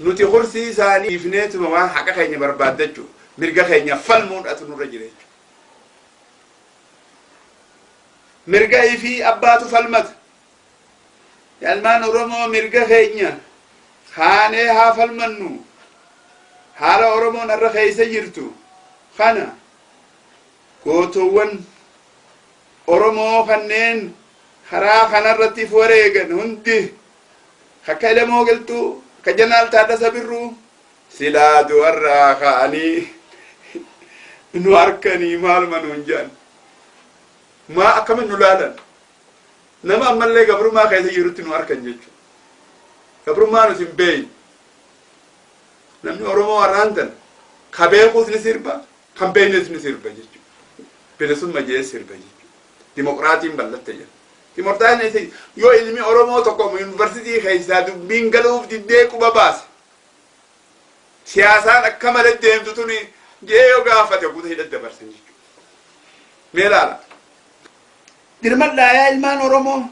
Nuti kursii isaanii dhiifneetuma waan haqa keenya barbaaddachuu, mirga keenya falmuudhatu nurra jira jechuudha. Mirga ifii abbaatu falmata. Ilmaan Oromoo, mirga keenya kaanee haa falmannu. Haala Oromoon har'a keessa jirtu kana, gootowwan Oromoo kanneen karaa kanarratti if wareegan hundi, akka Elemoo Qilxuu, akka Jeneraal Taaddasa Birruu, silaa du'arraa ka'anii nu harkanii maaluma nuun jedhan? Maa akkamin nu laalan? Nama ammallee gabrummaa keessa jirutti nu harkan jechuudha. Gabrummaa nuti hin beeyne. Namni Oromoo har'aan tana ka beekuus ni sirba, kan beeknes ni sirba jechuudha. Bilisumma jee sirba jechuudha. Dimokiraatiin bal'atte jedha. Dimokiraatiin yoo ilmi Oromoo tokko yuunivarsiitii keessaa dubbiin galuuf diddee quba baase, siyaasaan akka malee deemtu tuni jee yoo gaafate, guuta hidha dabarsan jechuudha. Mee ilaala. Dirmadhaa yaa ilmaan Oromoo.